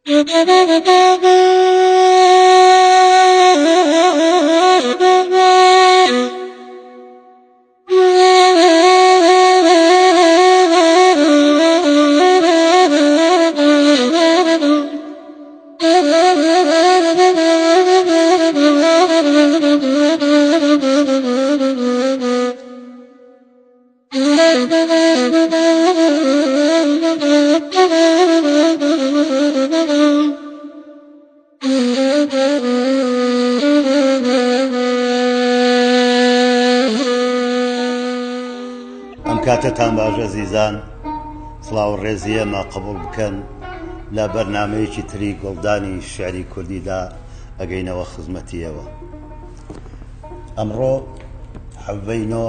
ئەم کاتەتان باش ئەزیزان سڵاو و ڕێزی ئێمە قبوڵ بکەن لە بەرنمەیەکی تری گوڵدانی شعری کوردیدا ئەگەینەوە خزمەتی ئێوە ئەمڕۆ حەڤەی نۆ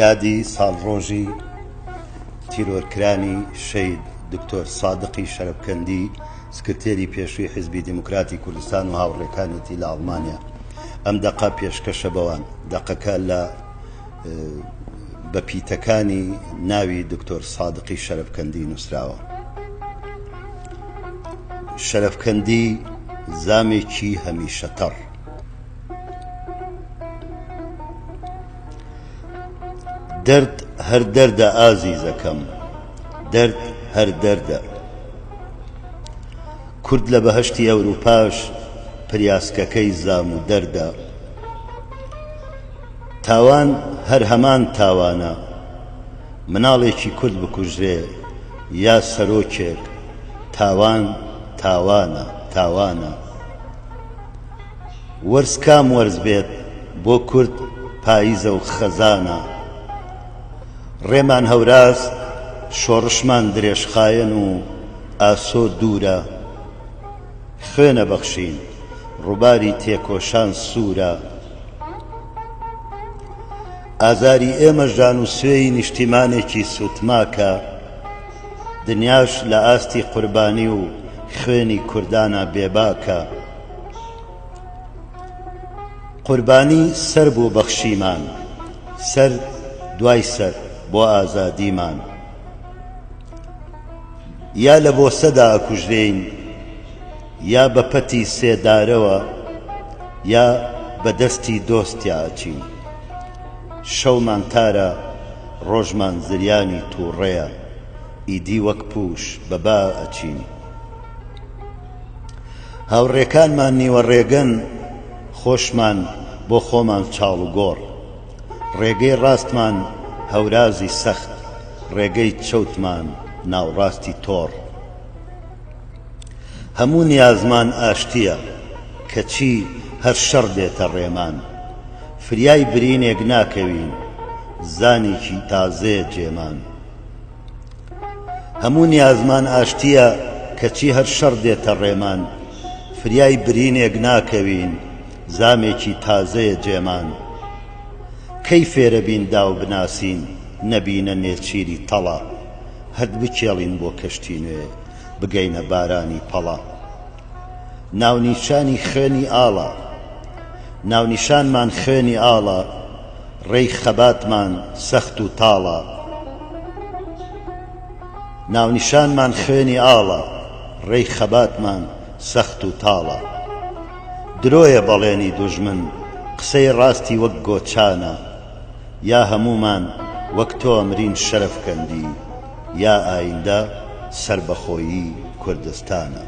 یادی ساڵڕۆژی تیرۆرکرانی شەید دکتۆر سادقی شەرەفکەندی سکرتێری پێشووی حیزبی دیموکراتی کوردستان و هاوڕێکانێتی لە ئەڵمانیا ئەم دەقە پێشکەشە بەوان دەقەکە لە بە پیتەکانی ناوی دکتۆر سادقی شەرەفکەندی نووسراوە شەرەفکەندی زامێکی هەمیشە تەڕ. دەرد هەر دەردە ئازیزەکەم دەرد هەر دەردە. کورد لە بەهەشتی ئەوروپاش پریاسکەکەی زام و دەردە. تاوان هەر هەمان تاوانە مناڵێکی کورد بکوژرێ یا سەرۆکێک تاوان تاوانە تاوانە وەرز کام وەرز بێت بۆ کورد پاییزە و خەزانە ڕێمان هەوراز شۆڕشمان درێژخایەن و ئاسۆ دوورە خوێنە بەخشین ڕووباری تێکۆشان سوورە ئازاری ئێمە ژان و سوێی نیشتیمانێکی سوتماکە دنیاش لە ئاستی قوربانی و خوێنی کوردانا بێباکە. قوربانی سەر بوو بەخشیمان، سەر دوای سەر بۆ ئازادیمان. یا لە بۆسەدا ئەکوژرێین، یا بە پەتی سێدارەوە، یا بە دەستی دۆستیا ئەچین. شەومان تارە، ڕۆژمان زریانی تووڕەیە، ئیدی وەک پووش بە با ئەچین. هاوڕێکانمان نیوە ڕێگەن، خۆشمان بۆ خۆمان چاڵ و گۆڕ. ڕێگەی ڕاستمان هەورازی سەخت، ڕێگەی چەوتمان ناوڕاستی تۆڕ. هەموو نیازمان ئاشتییە، کەچی هەر شەڕ دێتە ڕێمان. فریای برینێک ناکەوین، زانێکی تازەیە جێمان. هەموو نیازمان ئاشتییە، کەچی هەر شەڕ دێتە ڕێمان. فریای برینێک ناکەوین، زامێکی تازەیە جێمان. کەی فێرەبین داو بناسین، نەبینە نێچیری تەڵە. هەرد بکێڵین بۆ کەشتی نوێ، بگەینە بارانی پەڵە. ناونیشانی خوێنی ئاڵە. ناونیشانمان خوێنی ئاڵە، ڕێی خەباتمان سەخت و تاڵە. ناونیشانمان خوێنی ئاڵە، ڕێی خەباتمان سەخت و تاڵە. درۆیە بەڵێنی دوژمن، قسەی ڕاستی وەک گۆچانە. یا هەموومان وەک تۆ ئەمرین شەرەفکەندی. یا ئایندە سەربەخۆیی کوردستانە.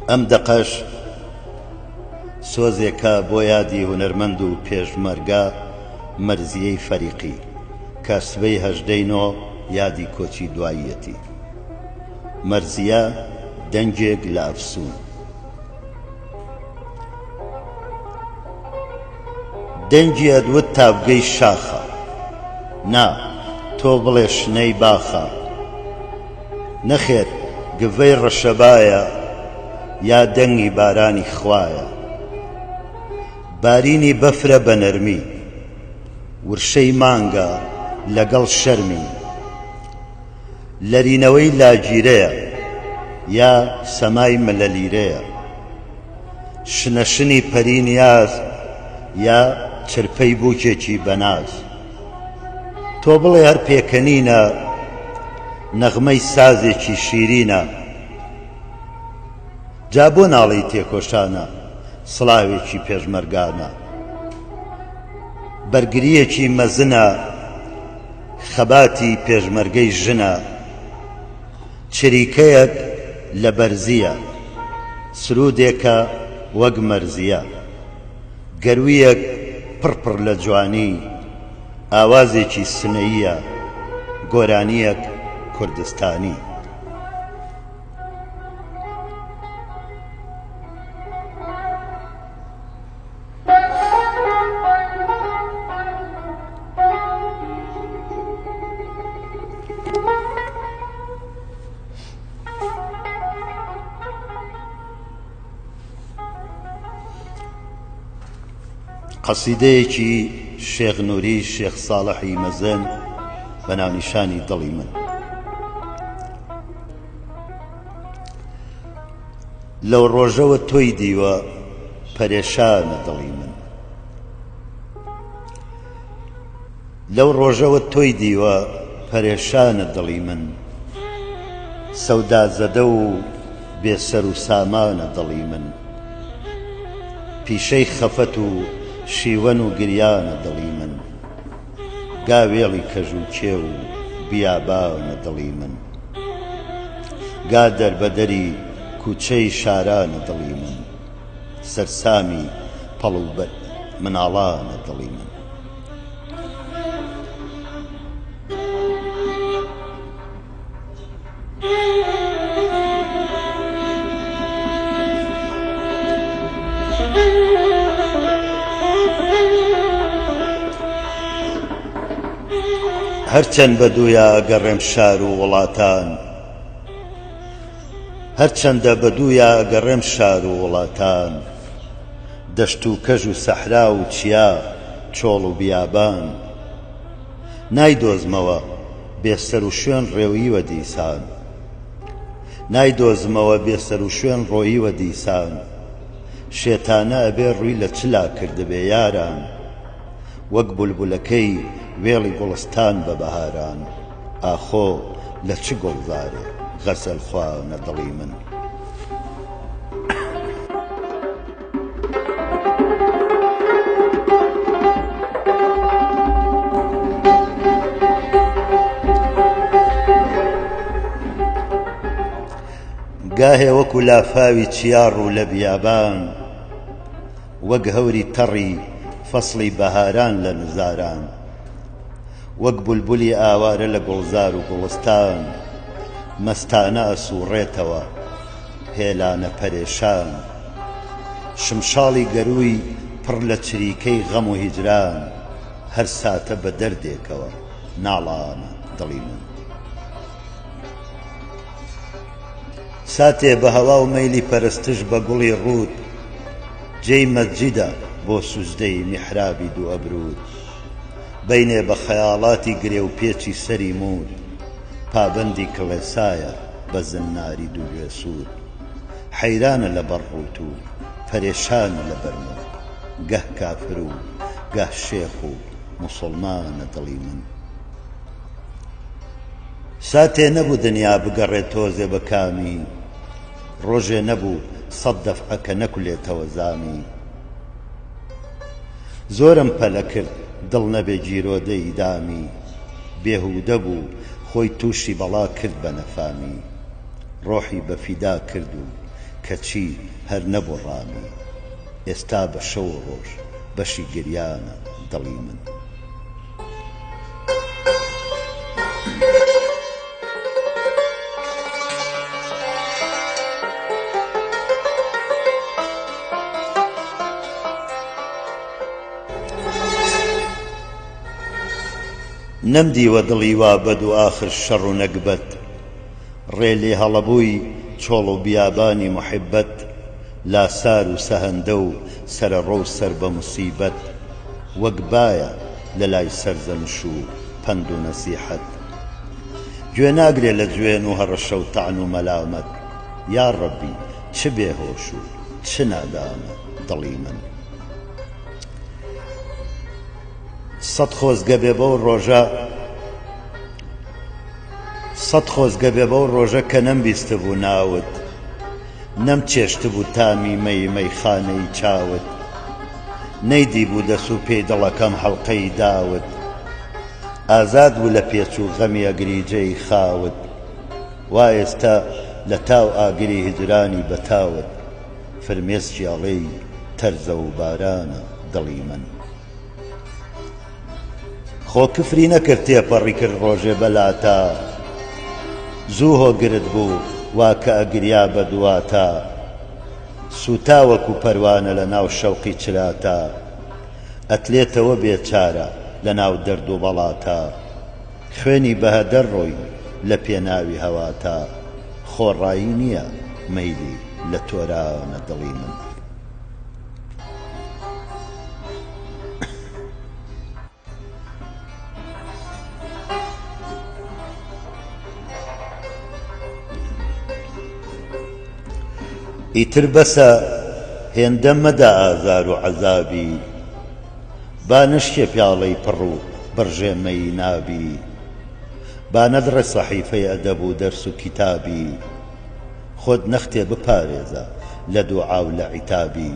ئەم دەقەش سۆزێکە بۆ یادی هونەرمەند و پێشمەرگە مەرزیەی فەریقی کە سبەی هەژدەی نۆ یادی کۆچی دواییەتی. مەرزیە دەنگێک لە ئەفسوون. دەنگی ئەدوت تاڤگەی شاخە. نا، تۆ بڵێ شنەی باخە. نەخێر، گڤەی ڕەشەبایە. یا دەنگی بارانی خوایە؟ بارینی بەفرە بە نەرمی. ورشەی مانگە لەگەڵ شەرمی. لەرینەوەی لاگیرەیە یا سەمای ملەلیرەیە. شنەشنی پەری نیاز یا چرپەی بووکێکی بەناز. تۆ بڵێ هەر پێکەنینە نەغمەی سازێکی شیرینە. جا بۆ ناڵێی تێکۆشانە سڵاوێکی پێشمەرگانە. بەرگرییەکی مەزنە خەباتی پێشمەرگەی ژنە. چریکەیەک لە بەرزییە، سروودێکە وەک مەرزییە. گەروویەک پڕ پڕ لە جوانی، ئاوازێکی سنەییە، گۆرانییەک کوردستانی. قەسیدەیەکی شێخ نوری شێخ ساڵحی مەزن بە ناونیشانی دڵی من. لەو ڕۆژەوە تۆی دیوە پەرێشانە دڵی من. لەو ڕۆژەوە تۆی دیوە پەرێشانە دڵی من سەودازەدە و بێ سەر و سامانە دڵی من پیشەی خەفەت و شیوەن و گریانە دڵی من گا وێڵی کەژ و کێو و بیابانە دڵی من گا دەربەدەری کوچەی شارانە دڵی من سەرسامی پەڵ و بەرد مناڵانە دڵی من. هەرچەند بە دوویا ئەگەڕێم شار و وڵاتان هەرچەندە بە دوویا ئەگەڕێم شار و وڵاتان دەشت و کەژ و سەحرا و چیا چۆڵ و بیابان نایدۆزمەوە بێ سەر و شوێن ڕێویوە دیسان نایدۆزمەوە بێ سەر و شوێن ڕۆییوە دیسان شێتانە ئەبێ ڕووی لە چ لا کردبێ یاران وەک بولبولەکەی وێڵی گوڵستان بە بەهاران ئاخۆ لە چ گوڵزارێ غەزەل خوانە دڵی من. گاهێ وەکو لافاوی چیا ڕوو لە بیابان وەک هەوری تەڕی فەسڵی بەهاران لە نزاران وەک بولبولی ئاوارە لە گوڵزار و گوڵستان مەستانە ئەسووڕێتەوە هێلانە پەرێشان شمشاڵی گەرووی پڕ لە چریکەی غەم و هیجران هەر ساتە بە دەردێکەوە ناڵانە دڵی من. ساتێ بە هەوا و مەیلی پەرستش بە گوڵی ڕووت جێی مەسجیدە بۆ سوجدەی میحرابی دوو ئەبرووت بەینێ بە خەیاڵاتی گرێ و پێچی سەری مووت پابەندی کڵێسایە بە زناری دوو گوێ سوور حەیرانە لە بەر ڕووت و پەرێشانە لە بەر مووت گەه کافر و گەه شێخ و موسوڵمانە دڵی من. ساتێ نەبوو دنیا بگەڕێ تۆزێ بە کامی ڕۆژێ نەبوو سەد دەفعە کە نەکولێتەوە زامی زۆرم پەلە کرد دڵ نەبێ گیرۆدەی دامی بێهوودە بوو خۆی تووشی بەڵا کرد بە نەفامی ڕۆحی بە فیدا کرد و کەچی هەر نەبوو ڕامی ئێستا بە شەو و ڕۆژ بەشی گریانە دڵی من. نەمدیوە دڵی وا بەد و ئاخر شەڕ و نەگبەت ڕێ لێ هەڵەبووی چۆڵ و بیابانی موحیببەت. لاسار و سەهەندە و سەرەڕۆ و سەر بە موسیبەت وەک بایە لە لای سەرزەنش و پەند و نەسیحەت گوێ ناگرێ لە جوێن و هەڕەشە و تەعن و مەلامەت یاڕەبی چ بێ هۆش و چ نادانە دڵی من. سەت خۆزگە بێ بەو ڕۆژە سەت خۆزگە بێ بەو ڕۆژە کە نەمبیستبوو ناوت نەمچێشتبوو تامی مەی مەیخانەی چاوت نەیدیبوو دەس و پێی دڵەکەم حەڵقەی داوت ئازاد بوو لە پێچ و غەمی ئەگریجەی خاوت وا ئێستا لە تاو ئاگری هیجرانی بەتاوت فرمێسکی ئەڵێی تەرزە و بارانە دڵی من. خۆ کفری نەکرد تێپەڕی کرد ڕۆژێ بەلاتا زوو هۆگرت بوو وا کە ئەگریا بە دواتا سووتا وەکو پەروانە لە ناو شەوقی چراتا ئەتلێتەوە بێچارە لە ناو دەرد و بەڵاتا خوێنی بەهەدەر ڕۆی لە پێناوی هەواتا خۆڕایی نییە مەیلی لە تۆرانە دڵی من. ئیتر بەسە هێندە مەدە ئازار و عەزابی با نەشکێ پیاڵەی پڕ و بڕژێ مەی نابی با نەدڕێ سەحیفەی ئەدەب و دەرس و کیتابی خۆت نەختێ بپارێزە لە دوعا و لە عیتابی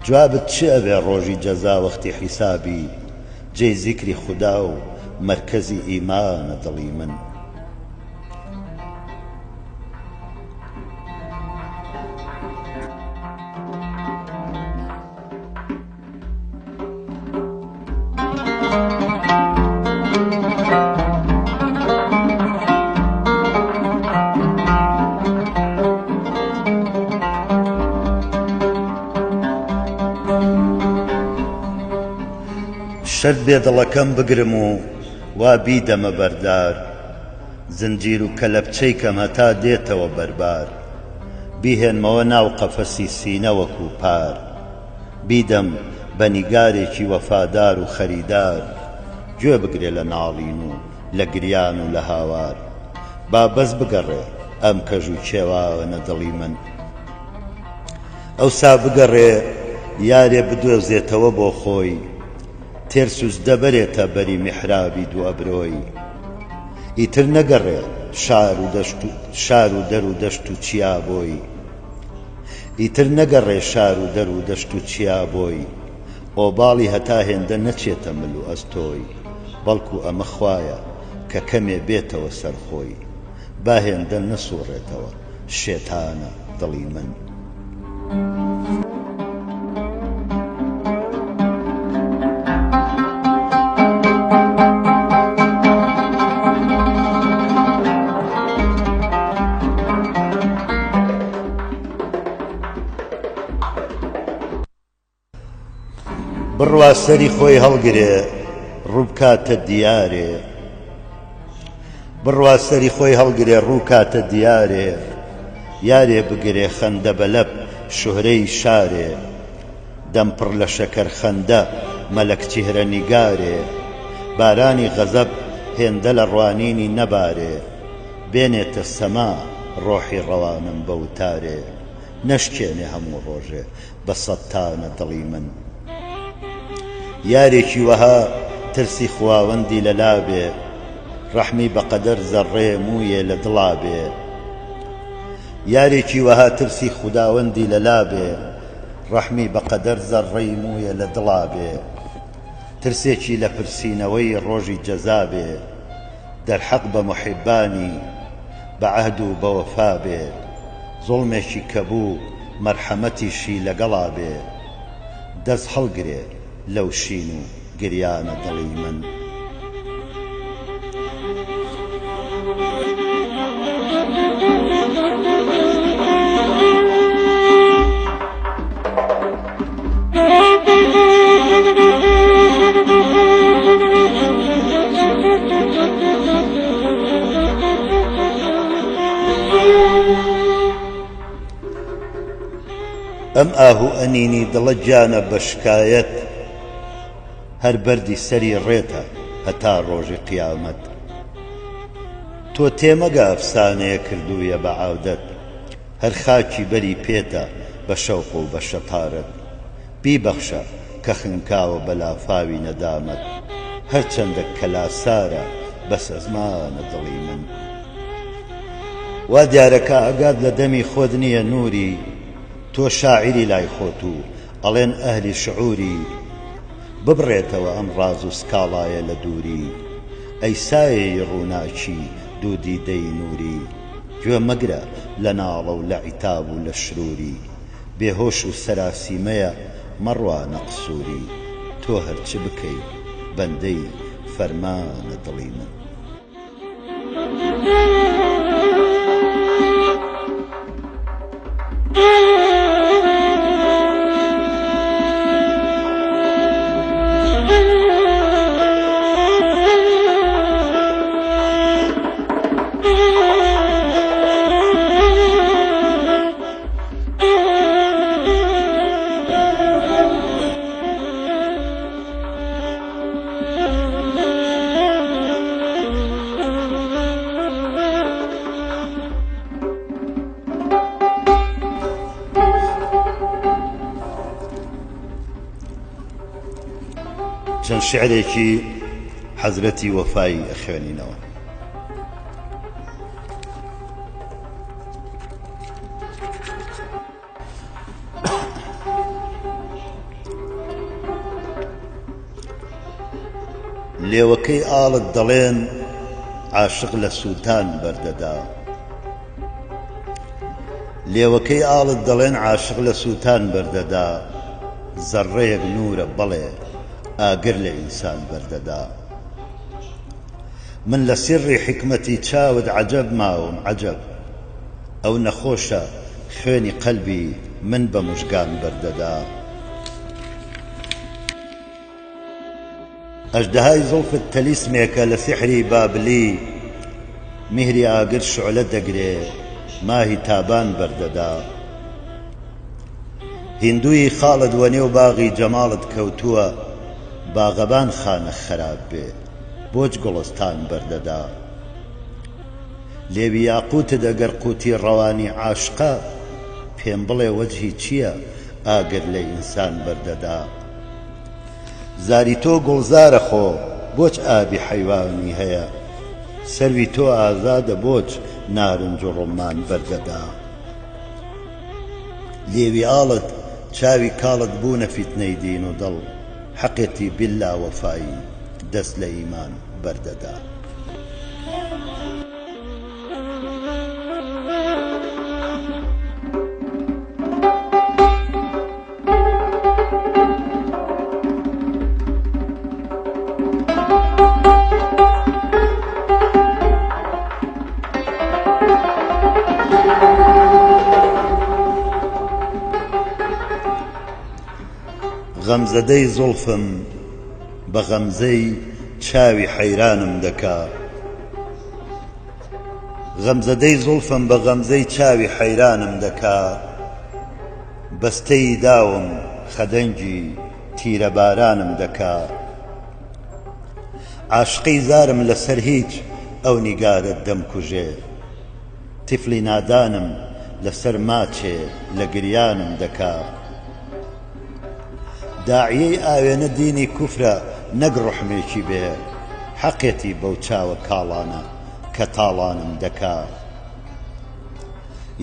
جوابت چ ئەبێ ڕۆژی جەزا وەختی حیسابی جێی زیکری خودا و مەرکەزی ئیمانە دڵی من. شەرت بێ دڵەکەم بگرم و وا بیدەمە بەردار زنجیر و کەلەپچەی کەم هەتا دێتەوە بەربار بیهێنمەوە ناو قەفەسی سینە وەکوو پار بیدەم بە نیگارێکی وەفادار و خەریدار گوێ بگرێ لە ناڵین و لە گریان و لە هاوار با بەس بگەڕێ ئەم کەژ و کێوانە دڵی من ئەوسا بگەڕێ یارێ بدۆزێتەوە بۆ خۆی تێر سوجدە بەرێتە بەری میحرابی دوو ئەبرۆی ئیتر نەگەڕێ شار و دەشت و شار و دەر و دەشت و چیا بۆی ئیتر نەگەڕێ شار و دەر و دەشت و چیا بۆی ئۆباڵی هەتا هێندە نەچێتە مل و ئەستۆی بەڵکو ئەمە خوایە کە کەمێ بێتەوە سەر خۆی با هێندە نەسوڕێتەوە شێتانە دڵی من. بڕوا سەری خۆی هەڵگرێ ڕووبکاتە دیارێ بڕوا سەری خۆی هەڵگرێ ڕووکاتە دیارێ یارێ بگرێ خەندە بەلەب شوهرەی شارێ دەم پڕ لە شەکەر خەندە مەلەک چیهرە نیگارێ بارانی غەزەب هێندە لە ڕوانینی نەبارێ بێنێتە سەما ڕۆحی ڕەوانم بە وتارێ نەشکێنێ هەموو ڕۆژێ بە سەتانە دڵی من. یارێکی وەها ترسی خواوەندی لە لا بێ ڕەحمی بە قەدەر زەڕڕێ موویێ لە دڵا بێ یارێکی وەها ترسی خوداوەندی لە لا بێ ڕەحمی بە قەدەر زەڕڕەی موویێ لە دڵا بێ ترسێکی لە پرسینەوەی ڕۆژی جەزا بێ دەرحەق بە موحیبانی بە عەهد و بە وەفا بێ زوڵمێکی کە بوو مەرحەمەتیشی لەگەڵا بێ دەس هەڵگرێ لەو شین و گریانە دڵی من. ئەم ئاه و ئەنینی دڵە گیانە بە شکایەت هەر بەردی سەری ڕێتە هەتا ڕۆژی قیامەت تۆ تێمەگە ئەفسانەیە کردوویە بە عادەت هەر خاکی بەری پێتە بە شەوق و بە شەتارەت بیبەخشە کە خنکاوە بە لافاوی نەدامەت هەرچەندە کەلاسارە بەس ئەزمانە دڵی من. وا دیارە کە ئاگات لە دەمی خۆت نییە نووری تۆ شاعیری لای خۆت و ئەڵێن ئەهلی شعووری ببڕێتەوە ئەم ڕاز و سکاڵایە لە دووری ئەی سایەی ڕووناکی دوو دیدەی نووری گوێ مەگرە لە ناڵە و لە عیتاب و لە شرووری بێهۆش و سەراسیمەیە مەڕوانە قسووری تۆ هەر چ بکەی بەندەی فەرمانە دڵی من. چەند شعرێکی حەزرەتی وەفایی ئەخوێنینەوە. لێوەکەی ئاڵت دەڵێن عاشق لە سووتان بەردەدا لێوەکەی ئاڵت دەڵێن عاشق لە سووتان بەردەدا زەڕەیەک نوورە بەڵێ ئاگر لە ئینسان بەردەدا من لە سیڕی حیکمەتی چاوت عەجەب ماوم عەجەب ئەو نەخۆشە خوێنی قەلبی من بە موژگان بەردەدا. ئەژدەهای زوڵفت تەلیسمێکە لە سیحری بابلی میهری ئاگر شوعلە دەگرێ ماهی تابان بەردەدا. هیندووی خاڵت وەنێو باغی جەماڵت کەوتووە باغەبان خانە خەراپ بێ بۆچ گوڵستان بەردەدا. لێوی یاقووتت ئەگەر قووتی ڕەوانی عاشقە پێم بڵێ وەجهی چییە ئاگر لە ئینسان بەردەدا. زاری تۆ گوڵزارە خۆ بۆچ ئابی حەیوانی هەیە سەروی تۆ ئازادە بۆچ نارنج و ڕوممان بەردەدا. لێوی ئاڵت چاوی کاڵت بوونە فیتنەی دین و دڵ حەقێتی بیللا وەفایی دەست لە ئیمان بەردەدا. غەمزەدەی زوڵفم بە غەمزەی چاوی حەیرانم دەکا غەمزەدەی زوڵفم بە غەمزەی چاوی حەیرانم دەکا بەستەی داوم خەدەنگی تیرەبارانم دەکا عاشقی زارم لەسەر هیچ ئەو نیگارەت دەمکوژێ تفلی نادانم لەسەر ماچێ لە گریانم دەکا داعیەی ئاوێنە دینی کوفرە نەک ڕوحمێکی بێ حەقێتی بەو چاوە کاڵانە کە تاڵانم دەکا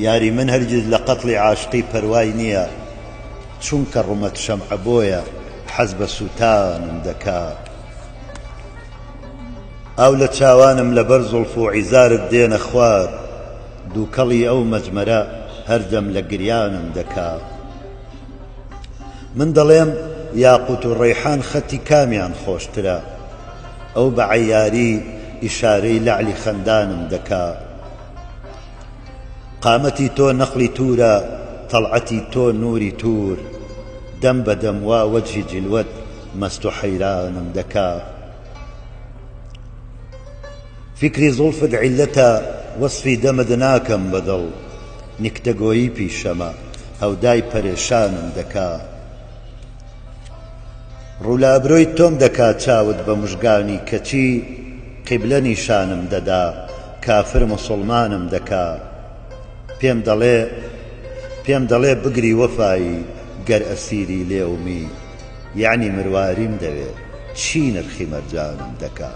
یاری من هەرگیز لە قەتڵی عاشقی پەروای نییە چونکە ڕومەت شەمعە بۆیە حەز بە سووتانم دەکا ئاو لە چاوانم لەبەر زوڵف و عیزارت دێنە خوار دووکەڵی ئەو مەجمەرە هەردەم لە گریانم دەکا من دەڵێم یاقوت و ڕەیحان خەتی کامیان خۆشترە ئەو بە عەیاری ئیشارەی لەعلی خەندانم دەکا قامەتی تۆ نەقڵی توورە تەڵعەتی تۆ نووری توور دەم بە دەم وا وەجهی جلوەت مەست و حەیرانم دەکا فیکری زوڵفت عیللەتە وەسفی دەمت ناکەم بە دڵ نکتەگۆیی پیشەمە. هەودای پەرێشانم دەکا. ڕوو لە ئەبرۆی تۆم دەکا چاوت بە موژگانی کەچی قیبلە نیشانم دەدا کافر موسوڵمانم دەکا پێم دەڵێ پێم دەڵێ بگری وەفایی گەر ئەسیری لێومی یەعنی مرواریم دەوێ چی نرخی مەرجانم دەکا.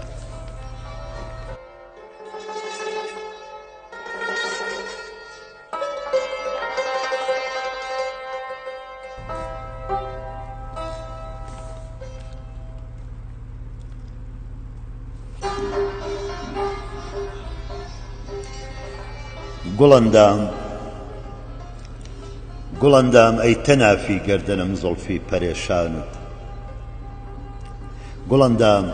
گوڵەندام گوڵەندام ئەی تەنافی گەردنم زوڵفی پەرێشانت گوڵەندام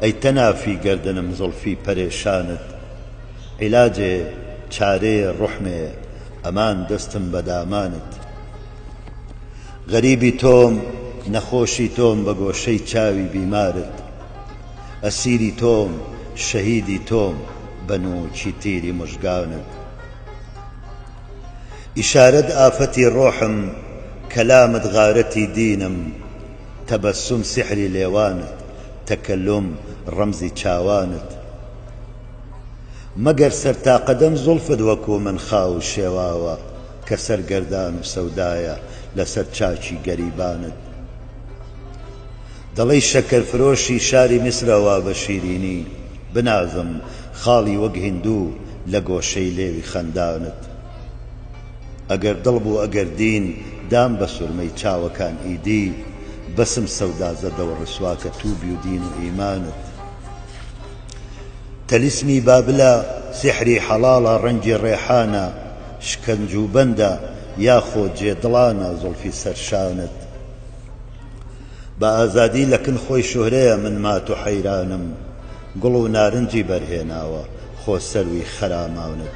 ئەی تەنافی گەردنم زوڵفی پەرێشانت عیلاجێ چارێ ڕوحمێ ئەمان دەستم بە دامانت غەریبی تۆم نەخۆشی تۆم بە گۆشەی چاوی بیمارت ئەسیری تۆم شەهیدی تۆم بە نووکی تیری موژگانت ئیشارەت ئافەتی ڕۆحم کەلامت غارەتی دینم تەبەسوم سیحری لێوانت تەکەلوم ڕەمزی چاوانت مەگەر سەرتاقەدەم زوڵفت وەکوو من خاو و شێواوە کە سەرگەردان و سەودایە لەسەر چاکی گەریبانت دەڵێی شەکەرفرۆشی شاری میسرە وا بە شیرینی بنازم خاڵی وەک هیندوو لە گۆشەی لێوی خەندانت ئەگەر دڵ بوو ئەگەر دین دام بە سورمەی چاوەکان ئیدی بەسم سەودازەدە و ڕسواکە تووبی و دین و ئیمانت. تەلیسمی بابلە سیحری حەڵاڵە ڕەنگی ڕێحانە شکەنج و بەندە یاخۆ جێ دڵانە زوڵفی سەر شانت بە ئازادی لە کن خۆی شوهرەیە من مات و حەیرانم گوڵ و نارنجی بەرهێناوە خۆ سەروی خەرامانت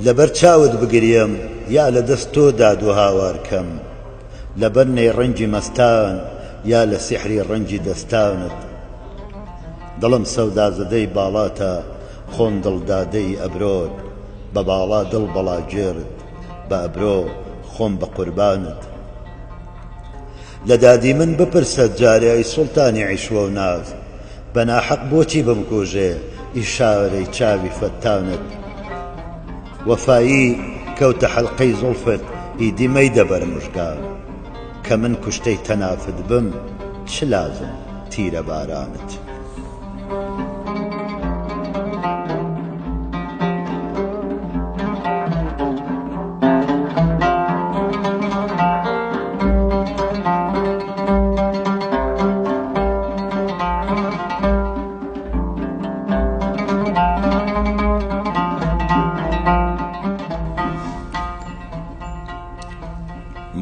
لەبەر چاوت بگریم یا لە دەست تۆ داد و هاوار کەم لەبەر نەیڕەنگی مەستان یا لە سیحری ڕەنگی دەستانت دڵم سەودازەدەی باڵاتە خۆم دڵدادەی ئەبرۆت بە باڵا دڵ بەڵاگێرت بە ئەبرۆ خۆم بە قوربانت لە دادی من بپرسە جارێ ئەی سوڵتانی عیشوە و ناز بە ناحەق بۆچی بمکوژێ ئیشارەی چاوی فەتانت وەفایی کەوتە حەلقەی زوڵفت ئیدی مەیدە بەر موژگان کە من کوشتەی تەنافت بم چ لازم تیرە بارانت.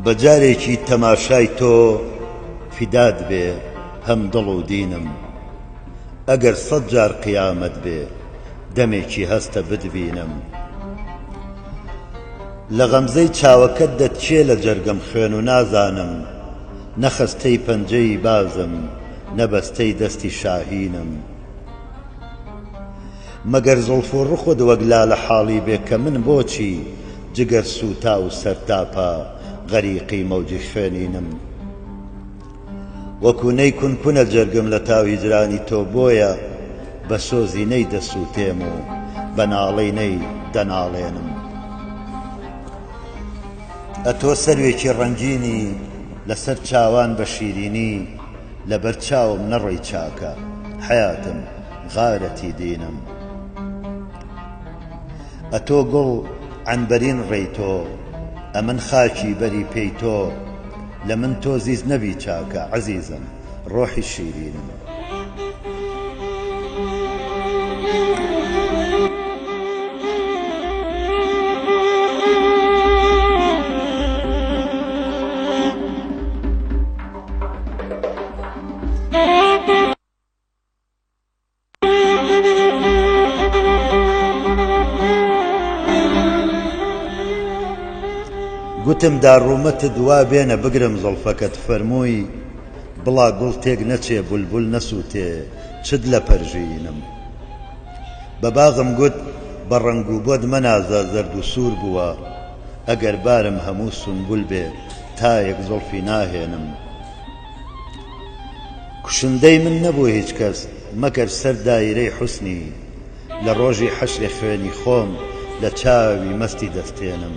بە جارێکی تەماشای تۆ فیدات بێ هەم دڵ و دینم ئەگەر سەد جار قیامەت بێ دەمێکی هەستە بتبینم لە غەمزەی چاوەکەت دەتکێ لە جەرگم خوێن و نازانم نە خەستەی پەنجەی بازم نە بەستەی دەستی شاهینم مەگەر زوڵف و ڕوخت وەک لالە حاڵی بێ کە من بۆچی جگەر سووتاو و سەرتاپا غەریقی مەوجی خوێنینم وەکو نەی کون کونە جەرگم لە تاو هیجرانی تۆ بۆیە بە سۆزی نەی دەسووتێم و بە ناڵەی نەی دەناڵێنم ئەتۆ سەروێکی ڕەنگینی لەسەر چاوان بە شیرینی لەبەر چاوم نەڕۆی چاکە حەیاتم غارەتی دینم ئەتۆ گوڵ عەنبەرین ڕێی تۆ ئەمن خاکی بەری پێی تۆ لە من تۆ زیز نەبی چاکە عەزیزم ڕۆحی شیرینم. گوتم داڕوومەتت وا بێنە بگرم زوڵفەکەت فەرمووی بڵا گوڵ تێک نەچێ بولبول نەسووتێ چت لە پەرژینم بە باغم گوت بە ڕەنگ و بۆت مەنازە زەرد و سوور بووە. ئەگەر بارم هەموو سونبول بێ تایەک زوڵفی ناهێنم. کوشندەی من نەبوو هیچ کەس مەگەر سەر دایرەی حوسنی، لە ڕۆژی حەشرێ خوێنی خۆم لە چاوی مەستی دەستێنم.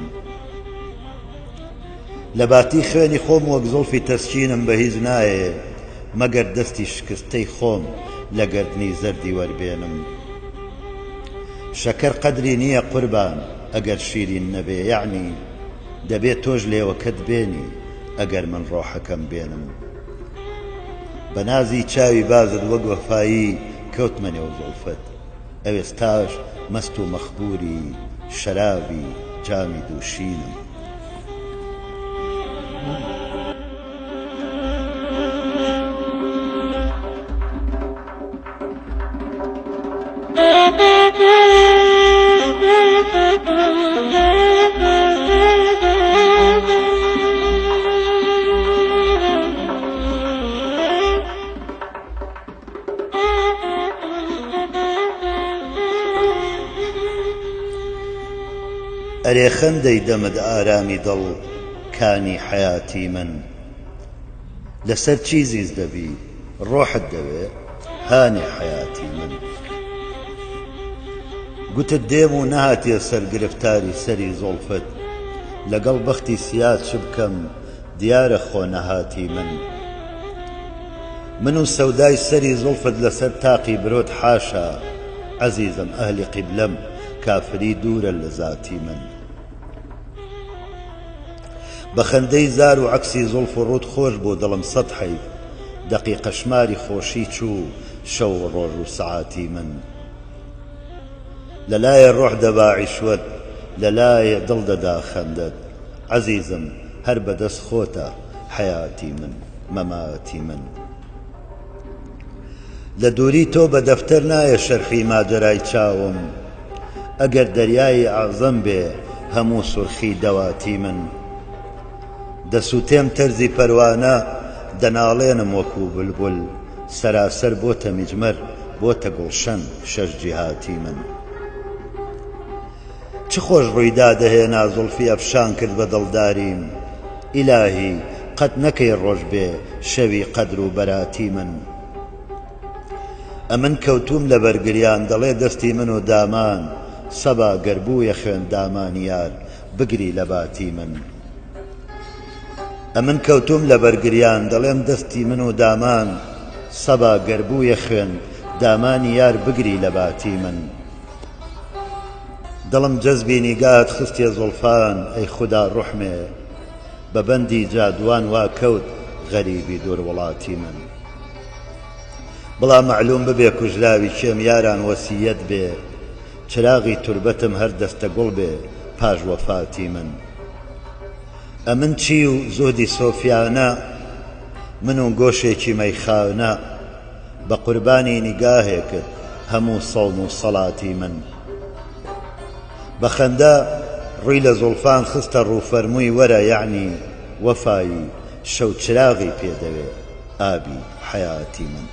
لە باتی خوێنی خۆم وەک زوڵفی تەسکینم بە هیچ نایێ مەگەر دەستی شکستەی خۆم لە گەردنی زەردی وەربێنم. شەکەر قەدری نییە قوربان ئەگەر شیرین نەبێ یەعنی دەبێ تۆش لێوەکەت بێنی ئەگەر من ڕۆحەکەم بێنم. بە نازی چاوی بازت وەک وەفایی کەوتمە نێو زوڵفت ئەوێستاش مەست و مەخبووری شەرابی جامی دووشینم. ئەرێ خەندەی دەمت ئارامی دڵ کانی حەیاتی من لەسەر چی زیز دەبی ڕۆحت دەوێ هانێ حەیاتی من گوتت دێم و نەهاتیە سەر گرفتاری سەری زوڵفت لەگەڵ بەختی سیا چ بکەم دیارە خۆ نەهاتی من من و سەودای سەری زوڵفت لەسەر تاقی برۆت حاشا عەزیزم ئەهلی قیبلەم کافری دوورە لە زاتی من بە خەندەی زار و عەکسی زوڵف و ڕووت خۆش بوو دڵم سەت حەیف دەقیقە شماری خۆشی چوو شەو و ڕۆژ و سەعاتی من لە لایێ ڕۆح دەبا عیشوەت لە لایێ دڵ دەدا خەندەت عەزیزم هەر بە دەست خۆتە حەیاتی من مەماتی من. لە دووری تۆ بە دەفتەر نایە شەرحی ماجەرای چاوم ئەگەر دەریایی ئەعزەم بێ هەموو سورخی دەواتی من دەسووتێم تەرزی پەروانە دەناڵێنم وەکوو بولبول سەراسەر بۆتە میجمەر بۆتە گوڵشەن شەش جیهاتی من چ خۆش ڕووی دادەهێنا زوڵفی ئەفشان کرد بە دڵداریم ئیلاهی قەت نەکەی ڕۆژ بێ شەوی قەدر و بەراتی من ئەمن کەوتووم لە بەر گریان دەڵێ دەستی من و دامان سەبا گەر بوویە خوێن دامانی یار بگری لە باتی من ئەمن کەوتووم لە بەر گریان دەڵێم دەستی من و دامان سەبا گەر بوویە خوێن دامانی یار بگری لە باتی من. دڵم جەزبی نیگات خستیە زوڵفان ئەی خودا ڕوحمێ بە بەندی جادووان وا کەوت غەریبی دوور وڵاتی من بڵا مەعلوم ببێ کوژراوی کێم یاران وەسیەت بێ چراغی توربەتم هەر دەستە گوڵ بێ پاش وەفاتی من ئەمن چی و زوهدی سۆفیانە من و گۆشێکی مەیخانە بە قوربانی نیگاهێکت هەموو سەوم و سەڵاتی من. بە خەندە ڕووی لە زوڵفان خستە ڕوو فەرمووی وەرە یەعنی وەفایی شەو چراغی پێ دەوێ ئابی حەیاتی من.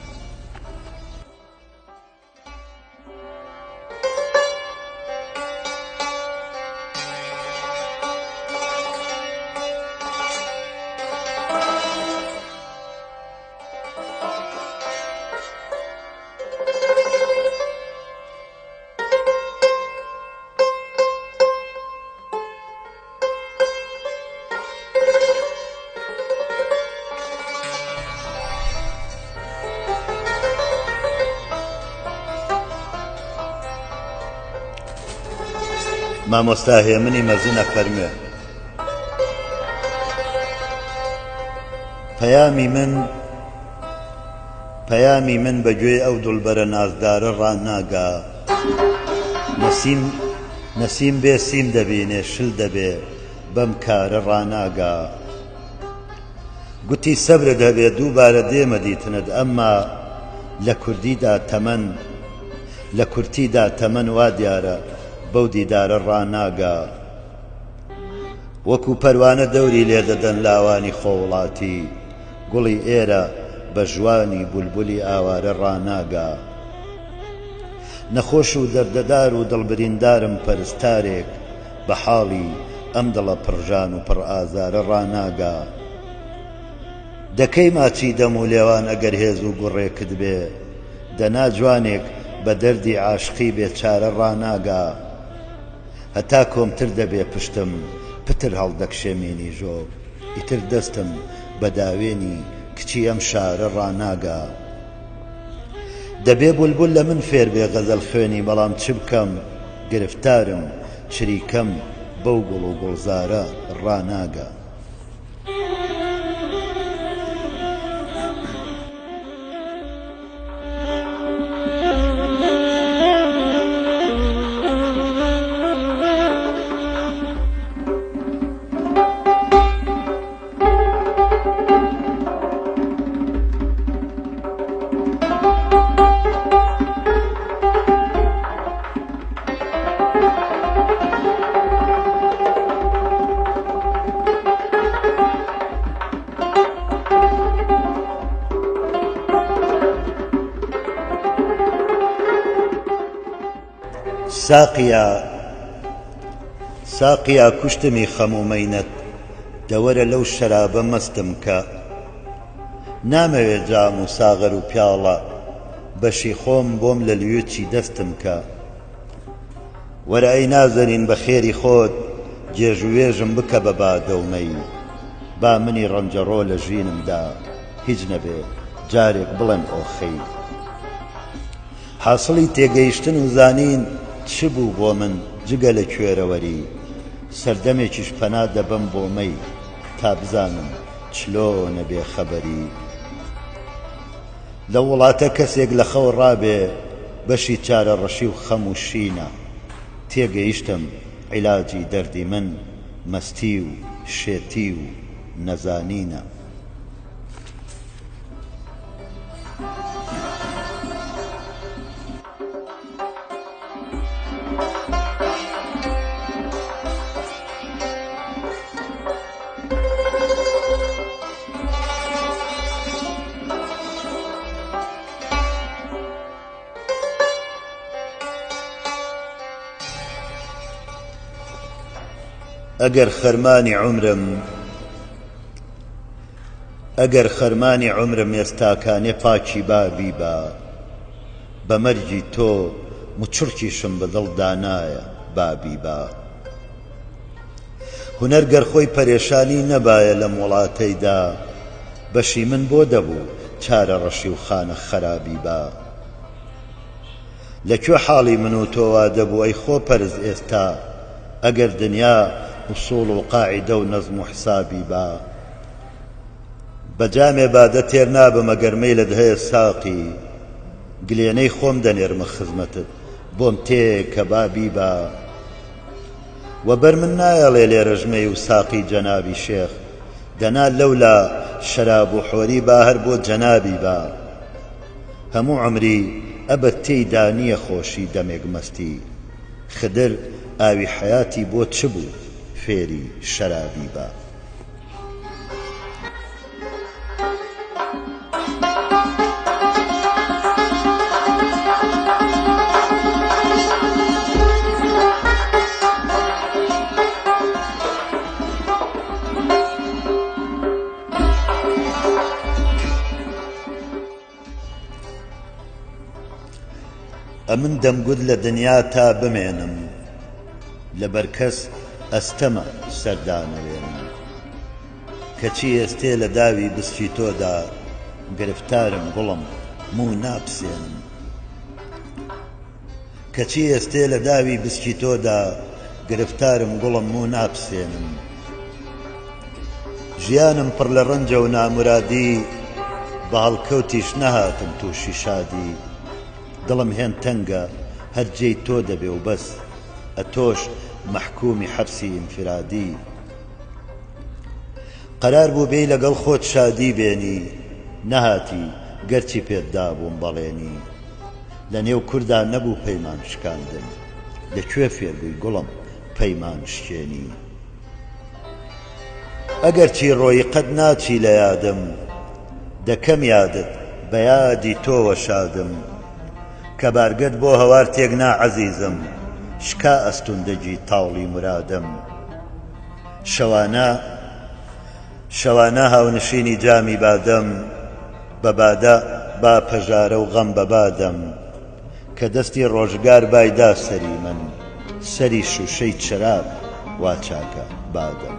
مامۆستا هێمنی مەزن ئەفەرموێ پەیامی من پەیامی من بە گوێی ئەو دڵبەرە نازدارە ڕاناگا نەسیم نەسیم بێ سیم دەبینێ شل دەبێ بەم کارە ڕاناگا گوتی سەبرت هەبێ دووبارە دێمە دیتنت ئەمما لە کوردیدا تەمەن لە کورتیدا تەمەن وا دیارە بەو دیدارە ڕاناگا وەکو پەروانە دەوری لێدەدەن لاوانی خۆوڵاتی گوڵی ئێرە بە ژوانی بولبولی ئاوارە ڕاناگا نەخۆش و دەردەدار و دڵبریندارم پەرستارێک بە حاڵی. ئەم دڵە پڕ ژان و پڕ ئازارە ڕاناگا. دەکەی ماچی دەم و لێوان ئەگەر هێز و گوڕێکت بێ، دەنا جوانێک بە دەردی عاشقی بێ چارە ڕاناگا. هەتا کۆمتر دەبێ پشتم، پتر هەڵدەکشێ مینیژۆ، ئیتر دەستم بە داوێنی کچی ئەم شارە ڕاناگا. دەبێ بولبول لە من فێر بێ غەزەل خوێنی بەڵام چ بکەم گرفتارم چریکەم بەو گوڵ و گوڵزارە ڕاناگا. ساقیا ساقیا کوشتمی خەم و مەینەت دەوەرە لەو شەرابە مەستم کە نامەوێ جام و ساغەر و پیاڵە بەشی خۆم بۆم لە لویچی دەستم کە وەرە ئەی نازەنین بە خێری خۆت گێژووێژم بکە بە بادە و مەی با منی ڕەنجەڕۆ لە ژینمدا هیچ نەبێ جارێک بڵێم ئۆخەی حاسڵی تێگەیشتن و زانین چ بوو بۆ من جگە لە کوێرەوەری سەردەمێکیش پەنا دەبەم بۆ مەی تا بزانم چلۆنە بێ خەبەری لەو وڵاتە کەسێک لە خەو ڕابێ بەشی چارەڕەشی و خەم و شینە تێگەیشتم عیلاجی دەردی من مەستی و شێتی و نەزانینە. ئەگەر خەرمانی عومرم ئەگەر خەرمانی عومرم ئێستاکانێ پاکی با بیبا بە مەرگی تۆ موچڕکیشم بە دڵ دانایە با بیبا هونەر گەر خۆی پەرێشانی نەبایە لەم وڵاتەیدا بەشی من بۆ دەبوو چارە ڕەشی و خانە خەرابی با لە کوێ حاڵی من و تۆ وا دەبوو ئەی خۆ پەرز ئێستا ئەگەر دنیا ئوسوڵ و قاعیدە و نەزم و حسابی با بە جامێ بادە تێر نابم ئەگەر مەیلت هەیە ساقی گلێنەی خۆم دەنێرمە خزمەتت بۆم تێ کە با بیبا وەبەر من نایەڵێ لێرەش مەی و ساقی جەنابی شێخ دەنا لەولا شەراب و حۆری با هەر بۆ جەنابی با هەموو عەمری ئەبەد تێیدا نییە خۆشی دەمێک مەستی خدر ئاوی حەیاتی بۆ چ بوو فێری شەرابی با. ئەمن دەمگوت لە دنیا تا بمێنم لەبەر کەس ئەستەمە سەر دانەوێنم کەچی ئێستێ لە داوی بسکی تۆدا گرفتارم گوڵم موو ناپسێنم کەچی ئێستێ لە داوی بسکی تۆدا گرفتارم گوڵم موو ناپسێنم ژیانم پڕ لە ڕەنجە و نامورادی بە هەڵکەوتیش نەهاتم تووشی شادی دڵم هێند تەنگە هەر جێی تۆ دەبێ و بەس ئەتۆش مەحکوومی حەبسی ئینفرادی قەرار بوو بێی لەگەڵ خۆت شادی بێنی نەهاتی گەرچی پێت دابووم بەڵێنی لە نێو کوردا نەبوو پەیمان شکاندن لە کوێ فێر بووی گوڵم پەیمان شکێنی ئەگەرچی ڕۆیی قەت ناچی لە یادم دەکەم یادت بە یادی تۆوە شادم کە بارگەت بۆ هەوار تێک نا عەزیزم شکا ئەستوندەگی تاوڵی مرادم. شەوانە شەوانە هاونشینی جامی بادەم بە بادە با پەژارە و غەم بە بادەم کە دەستی ڕۆژگار بای دا سەری من سەری شووشەی چراغ وا چاکە بادەم.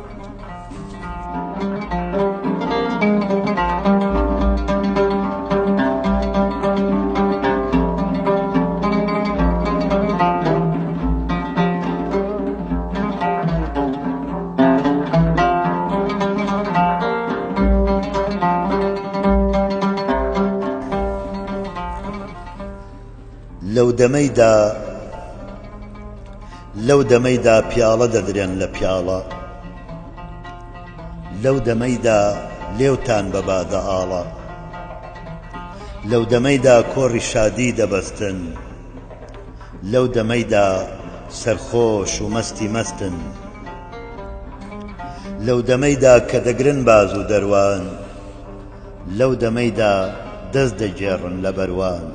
لەو دەمەیدا لەو دەمەیدا پیاڵە دەدرێن لە پیاڵە لەو دەمەیدا لێوتان بە بادە ئاڵە لەو دەمەیدا کۆڕی شادی دەبەستن لەو دەمەیدا سەرخۆش و مەستی مەستن لەو دەمەیدا کە دەگرن باز و دەروان لەو دەمەیدا دەست دەگێڕن لە بەروان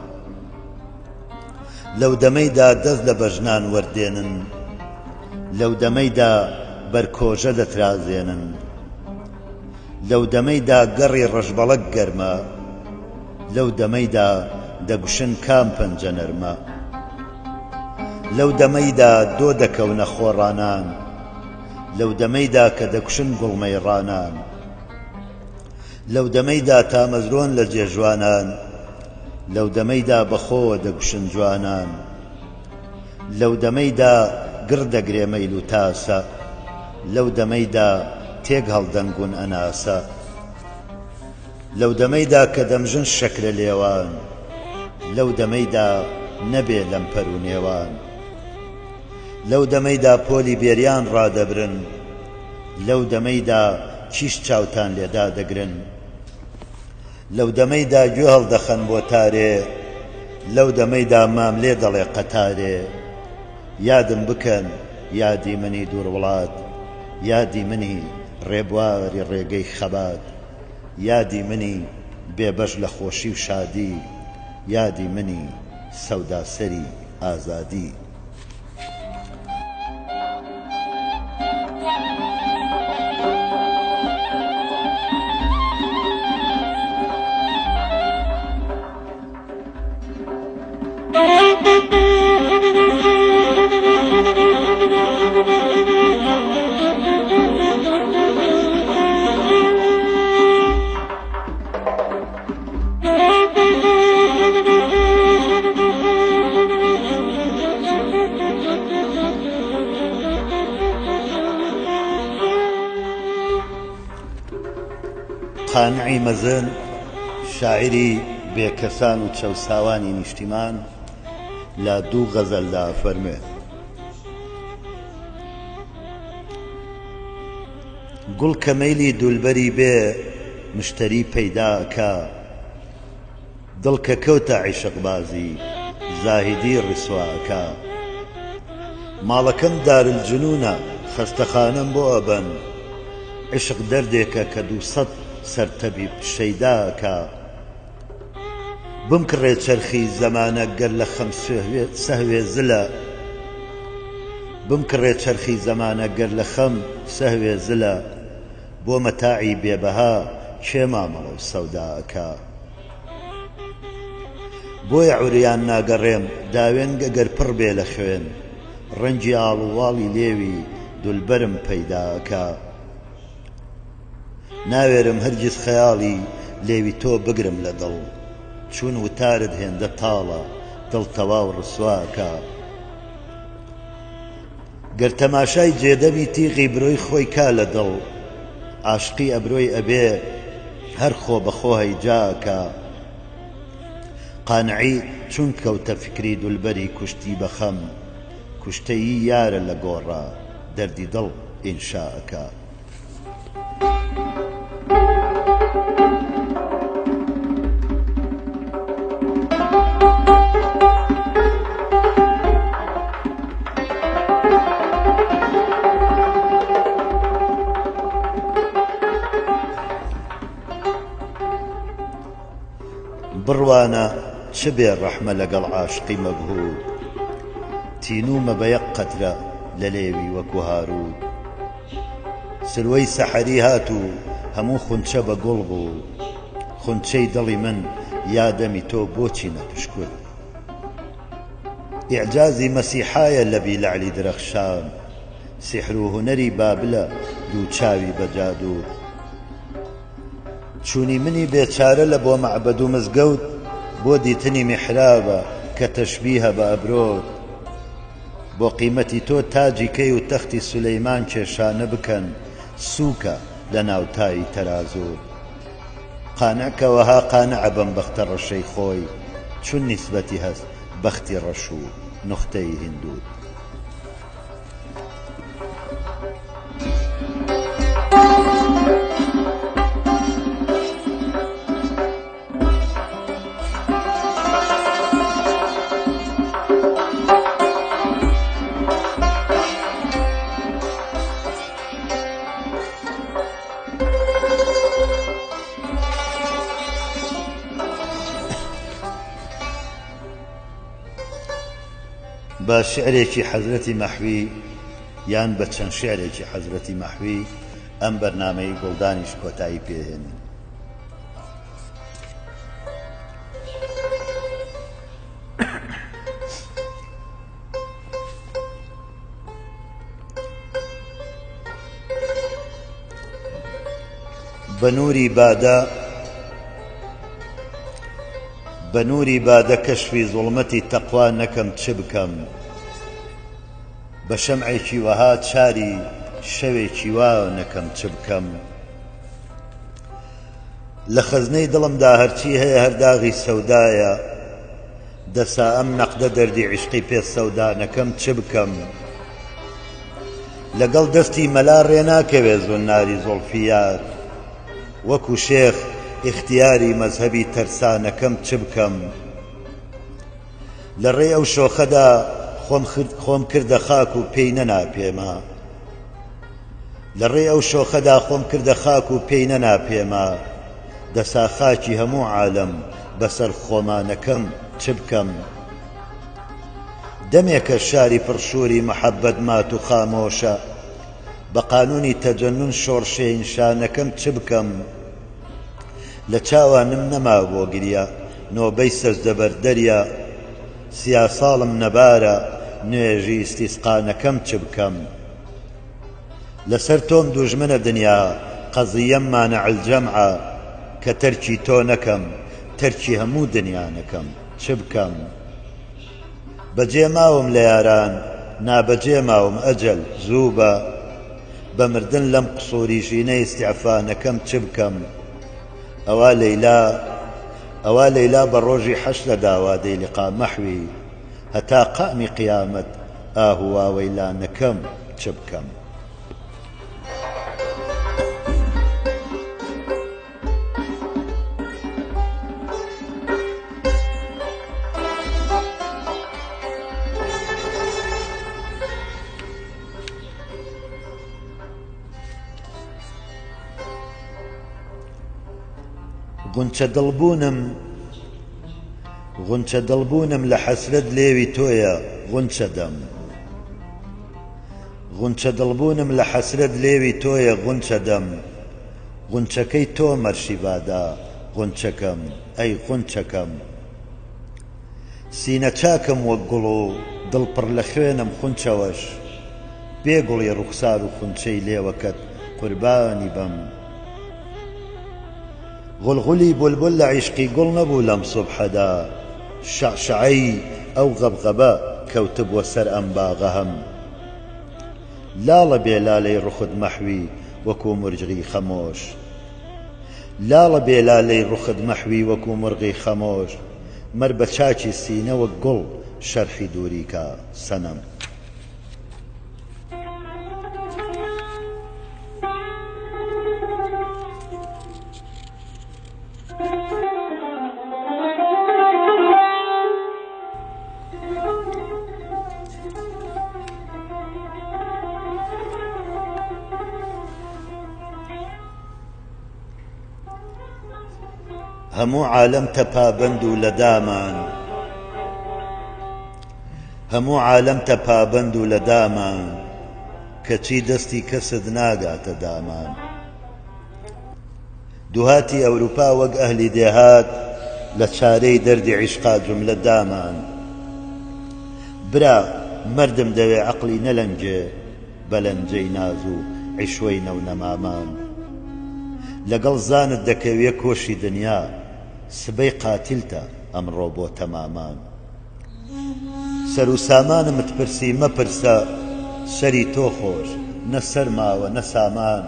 لەو دەمەیدا دەست لە بەژنان وەردێنن لەو دەمەیدا بەرکۆژە دەترازێنن لەو دەمەیدا گەڕی ڕەشبەڵەک گەرمە لەو دەمەیدا دەگوشن کام پەنجە نەرمە لەو دەمەیدا دۆ دەکەونە خۆڕانان لەو دەمەیدا کە دەکوشن گوڵمەی ڕانان لەو دەمەیدا تامەزرۆن لە جێژوانان لەو دەمەیدا بەخۆوە دەگوشن جوانان لەو دەمەیدا گڕ دەگرێ مەیل و تاسە لەو دەمەیدا تێک هەڵدەنگون ئەناسە لەو دەمەیدا کە دەمژن شەکرە لێوان لەو دەمەیدا نەبێ لەمپەر و نێوان لەو دەمەیدا پۆلی بێریان ڕادەبرن لەو دەمەیدا کیش چاوتان لێ دادەگرن لەو دەمەیدا گوێ هەڵدەخەن بۆ تارێ لەو دەمەیدا ماملێ دەڵێ قەتارێ یادم بکەن یادی منی دوور وڵات یادی منی ڕێبواری ڕێگەی خەبات یادی منی بێبەش لە خۆشی و شادی یادی منی سەوداسەری ئازادی. قانعی مەزن شاعیری بێکەسان و چەوساوانی نیشتیمان لە دوو غەزەلدا فەرموێ. گوڵ کە مەیلی دولبەری بێ مشتەری پەیدا ئەکا دڵ کە کەوتە عیشقبازی زاهیدی ڕیسوا ئەکا ماڵەکەم دارالجنونە خەستەخانەم بۆ ئەبەن عیشق دەردێکە کە دووسەد سەر تەبیب شەیدا ئەکا بمکڕێ چەرخی زەمانە گەر لە خەم سەهوێ زلە بمکڕێ چەرخی زەمانە گەر لە خەم سەهوێ زلە بۆ مەتاعی بێ بەها کێ مامەڵە و سەودا ئەکا بۆیە عوریان ناگەڕێم داوێن گەر پڕ بێ لە خوێن ڕەنگی ئاڵوواڵی لێوی دولبەرم پەیدا ئەکا. ناوێرم هەرگیز خەیاڵی لێوی تۆ بگرم لە دڵ چوون وتارت هێندە تاڵە دڵ تەواو ڕسوا ئەکا گەر تەماشای جێدەمی تیغی برۆی خۆی کا لە دڵ عاشقی ئەبرۆی ئەبێ هەر خۆ بە خۆ هەیجا ئەکا قانعی چون کەوتە فکری دولبەری کوشتی بە خەم کوشتەیی یارە لە گۆڕا دەردی دڵ ئینشا ئەکا. بڕوانە چ بێ ڕەحمە لەگەڵ عاشقی مەبهوت تینوومە بە یەک قەترە لە لێوی وەکو هاروت. سروەی سەحەری هات و هەموو خونچە بە گوڵ بوو. خونچەی دڵی من یا دەمی تۆ بۆچی نەپشکوت؟ ئیعجازی مەسیحایە لەبی لەعلی درەخشان، سیحر و هونەری بابلە دوو چاوی بە جادووت. چوونی منی بێچارە لە بۆ مەعبەد و مزگەوت، بۆ دیتنی میحرابە کە تەشبیهە بە ئەبرۆت. بۆ قیمەتی تۆ تاجی کەی و تەختی سولەیمان کێشانە بکەن سووکە لە ناو تای تەرازووت. قانع کە وەها قانعە بەم بەختە ڕەشەی خۆی چون نیسبەتی هەست بەختی ڕەش و نوختەی هیندووت. بە شعرێکی حەزرەتی مەحوی یان بە چەند شعرێکی حەزرەتی مەحوی ئەم بەرنامەی گوڵدانیش کۆتایی پێهێنین. بە نووری بادە بە نووری بادە کەشفی زوڵمەتی تەقوا نەکەم چ بکەم بە شەمعێکی وەها چاری شەوێکی وا نەکەم چ بکەم لە خەزنەی دڵمدا هەرچی هەیە هەر داغی سەودایە دەسا ئەم نەقدە دەردی عیشقی پێ سەودا نەکەم چ بکەم لەگەڵ دەستی مەلا ڕێ ناکەوێ زوناری زوڵفی یار وەکو شێخ ئیختیاری مەزهەبی تەرسا نەکەم چ بکەم لە ڕێی ئەو شۆخەدا خۆم خۆم کردە خاک و پێی نەنا پێما لە ڕێی ئەو شۆخەدا خۆم کردە خاک و پێی نەنا پێما دەسا خاکی هەموو عالەم بەسەر خۆما نەکەم چ بکەم دەمێکە شاری پڕ شووری مەحەبەت مات و خامۆشە بە قانوونی تەجەنون شۆڕشێ ئینشا نەکەم چ بکەم لە چاوا نم نەما بۆ گریە نۆبەی سەجدە بەر دەریا سیاساڵم نەبارە نوێژی ئیستیسقا نەکەم چ بکەم لەسەر تۆم دوژمنە دنیا قەزیەم مانع الجەمعە کە تەرکی تۆ نەکەم تەرکی هەموو دنیا نەکەم چ بکەم بەجێ ماوم لە یاران نابەجێ ماوم ئەجەل زوو بە بە مردن لەم قسوری ژینە ئیستعفا نەکەم چ بکەم ئەوا لەیلا ئەوا لەیلا بە ڕۆژی حەشرە داوادەی لقا مەحوی هەتا قامی قیامەت ئاه و واوەیلا نەکەم چ بکەم. غونچە دڵبوونم غونچە دڵبوونم لە حەسرەت لێوی تۆیە غونچە دەم غونچە دڵبوونم لە حەسرەت لێوی تۆیە غونچە دەم غونچەکەی تۆ مەرشی بادا غونچەکەم ئەی غونچەکەم سینە چاکم وەک گوڵ و دڵ پڕ لە خوێنم خونچەوەش بێ گوڵی ڕوخسار و خونچەی لێوەکەت قوربانی بم غولغولی بولبول لە عیشقی گوڵ نەبوو لەم سوبحەدا شەعشەعەی ئەو غەبغەبە کەوتبووە سەر ئەم باغە هەم لاڵە بێ لالەی ڕوخت مەحوی وەکوو مورجغی خەمۆش لاڵە بێ لالەی ڕوخت مەحوی وەکوو مورغی خەمۆش مەر بە چاکی سینە وەک گوڵ شەرحی دووری کا سەنەم. هەموو عالەمتە پابەند و لە دامان هەموو عالەمتە پابەند و لە دامان. کەچی دەستی کەست ناگاتە دامان. دوهاتی ئەوروپا وەک ئەهلی دێهات لە چارەی دەردی عیشقا جوملە دامان. برا مەردم دەوێ عەقڵی نەلەنگێ بە لەنجەی ناز و عیشوەی نەونەمامان. لەگەڵ زانت دەکەویە کۆشی دنیا سبەی قاتیلتە ئەمڕۆ بۆ تەمامان. سەر و سامانمت پرسی مەپرسە سەری تۆ خۆش نە سەر ماوە نە سامان.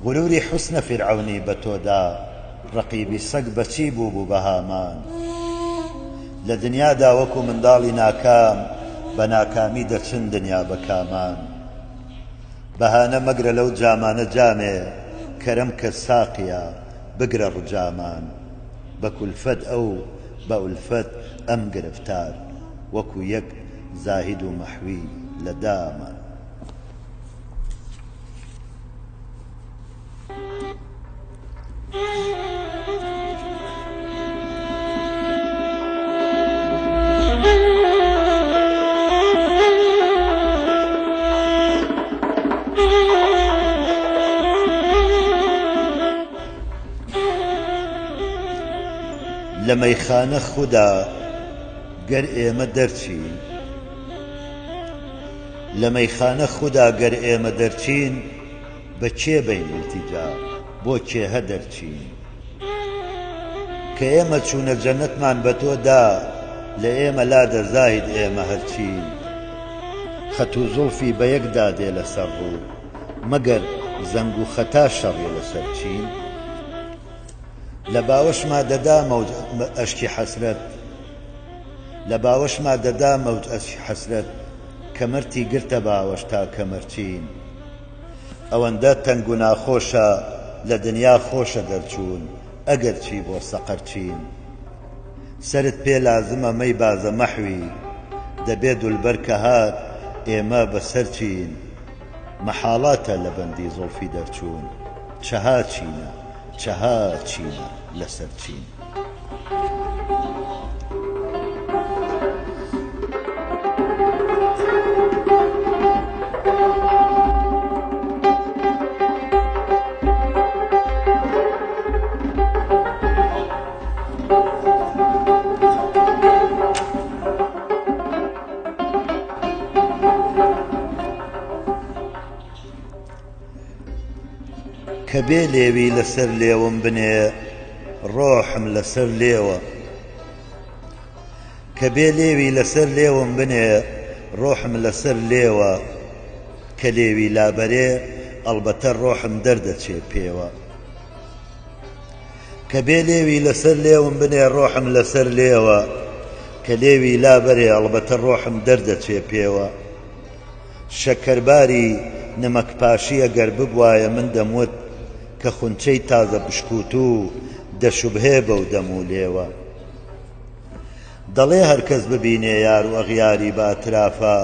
غروری حوسنە فیرعەونی بە تۆ دا ڕەقیبی سەگ بە چی بوو بوو بە هامان. لە دنیادا وەکو منداڵی ناکام بە ناکامی دەچن دنیا بە کامان. بەهانە مەگرە لەو جامانە جامێ کەرەم کە ساقیا بگرە ڕجامان. بە کولفەت ئەو بە ئولفەت ئەم گرفتار وەکو یەک زاهید و مەحوی لە دامان. لە مەیخانە خودا گەر ئێمە دەرچین. لە مەیخانە خودا گەر ئێمە دەرچین بە کێ بەین ئیلتیجا بۆ کێهە دەرچین. کە ئێمە چوونە جەنەتمان بە تۆ دا لە ئێمە لادە زاهید ئێمە هەرچین. خەت و زوڵفی بە یەک دادێ لەسەر ڕوو. مەگەر زەنگ و خەتا شەڕێ لەسەر چین؟ لە باوەشما دەدا مەوج ئەشکی حەسرەت لە باوەشما دەدا مەوج ئەشکی حەسرەت کەمەرتی گرتە باوەش تا کەمەر چین ئەوەندە تەنگ و ناخۆشە لە دنیا خۆشە دەرچوون ئەگەرچی بۆ سەقەر چین سەرت پێ لازمە مەی بازە مەحوی دەبێ دولبەر کە هات ئێمە بەسەر چین. مەحاڵاتە لە بەندی زوڵفی دەرچوون چەها چینە چەها چینە لەسەر چین. کە بێ لێوی لەسەر لێوم بنێ ڕۆحم لەسەر لێوە کە بێ لێوی لەسەر لێوم بنێ ڕۆحم لەسەر لێوە کە لێوی لابەرێ ئەڵبەتە ڕۆحم دەردەچێ پێوە کە بێ لێوی لەسەر لێوم بنێ ڕۆحم لەسەر لێوە کە لێوی لابەرێ ئەڵبەتە ڕۆحم دەردەچێ پێوە شەکەرباری نمەکپاشی ئەگەر ببوایە من دەموت کە خونچەی تازە پشکوتوو دەشوبهێ بەو دەم و لێوە دەڵێ هەرکەس ببینێ یار و ئەغیاری بە ئەترافا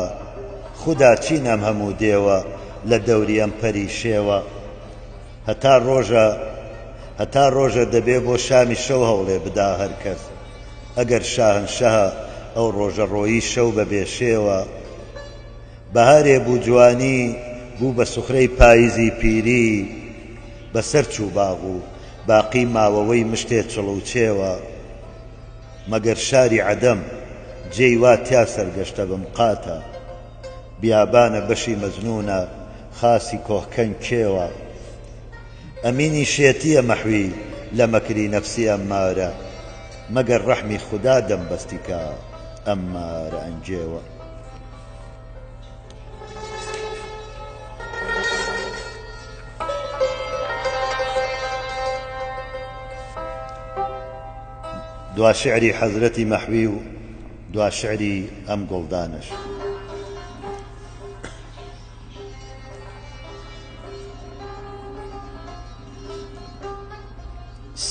خودا چین ئەم هەموو دێوە لە دەوری ئەم پەری شێوە هەتا ڕۆژە هەتا ڕۆژە دەبێ بۆ شامی شەو هەوڵێ بدا هەر کەس ئەگەر شاهنشەهە ئەو ڕۆژە ڕۆیی شەو بە بێ شێوە بەهارێ بوو جوانی بوو بە سوخرەی پایزی پیری بە سەر چوو باغ و باقی ماوەوەی مشتێ چڵ و چێوە مەگەر شاری عەدەم جێی وا تیا سەرگەشتە بم قاتە بیابانە بەشی مەجنوونە خاسی کۆهکەن کێوە ئەمینی شێتیە مەحوی لە مەکری نەفسی ئەممارە مەگەر ڕەحمی خودا دەم بەستی کا ئەممارە ئەنگێوە. دوا شعری حەزرەتی مەحوی و دوا شعری ئەم گوڵدانەش.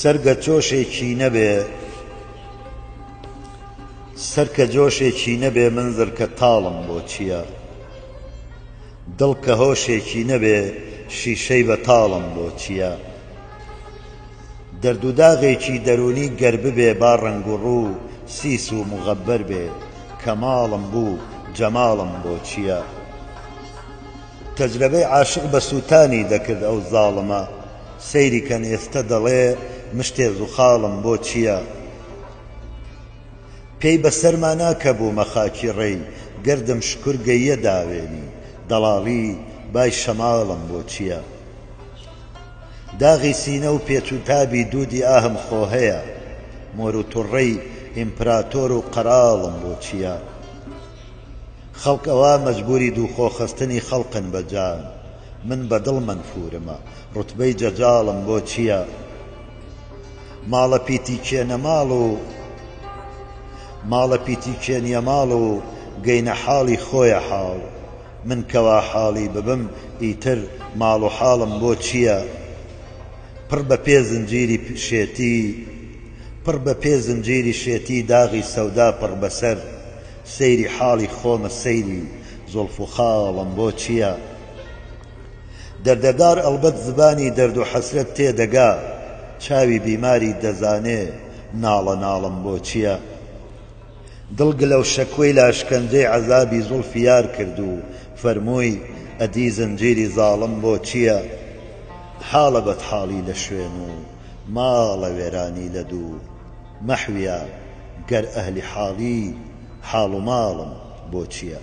سەرگە جۆشێکی نەبێ سەرکە جۆشێکی نەبێ من زرکە تاڵم بۆ چییە؟ دڵ کە هۆشێکی نەبێ شیشەی بە تاڵم بۆ چییە؟ دەرد و داغێکی دەروونی گەر ببێ با ڕەنگ و ڕوو سیس و موغەبەر بێ کە ماڵم بوو جەماڵم بۆ چییە؟ تەجرەبەی عاشق بە سووتانی دەکرد ئەو زاڵمە، سەیری کەن ئێستە دەڵێ مشتێ زوخاڵم بۆ چییە؟ پێی بە سەرما نا کە بوومە خاکی ڕێی گەردم شکور گەییە داوێنی دەڵاڵی بای شەماڵم بۆ چییە؟ داغی سینە و پێچ و تابی دوودی ئاهم خۆ هەیە مۆر و توڕڕەی ئیمپراتۆر و قەراڵم بۆ چییە؟ خەڵک ئەوا مەجبوری دوو خۆ خستنی خەڵقن بە جان من بە دڵ مەنفورمە ڕوتبەی جەجاڵم بۆ چییە؟ ماڵە پیتی کێنە ماڵ و ماڵە پیتی کێنیە ماڵ و گەینە حاڵی خۆیە حاڵ من کەوا حاڵی ببم ئیتر ماڵ و حاڵم بۆ چییە؟ پڕ بە پێ زنجیری شێتی پڕ بە پێ زنجیری شێتی داغی سەودا پڕ بەسەر سەیری حاڵی خۆمە سەیری زوڵف و خاڵم بۆ چییە؟ دەردەدار ئەڵبەت زبانی دەرد و حەسرەت تێ دەگا چاوی بیماری دەزانێ ناڵە ناڵم بۆ چییە؟ دڵ گلە و شەکوەی لە ئەشکەنجەی عەزابی زوڵفی یار کرد و فەرمووی، ئەدی زنجیری زاڵم بۆ چییە؟ حاڵە بەدحاڵی لە شوێن و ماڵە وێرانی لە دوو، مەحویە گەر ئەهلی حاڵی حاڵ و ماڵم بۆ چییە؟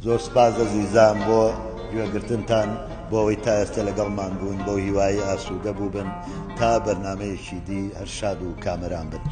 زۆر سپاس ئەزیزان بۆ گوێگرتنتان بۆ ئەوەی تا ئێستا لەگەڵمان بوون بەو هیوایەی ئاسوودە بووبن تا بەرنامەیەکی دی هەر شاد و کامەران بن.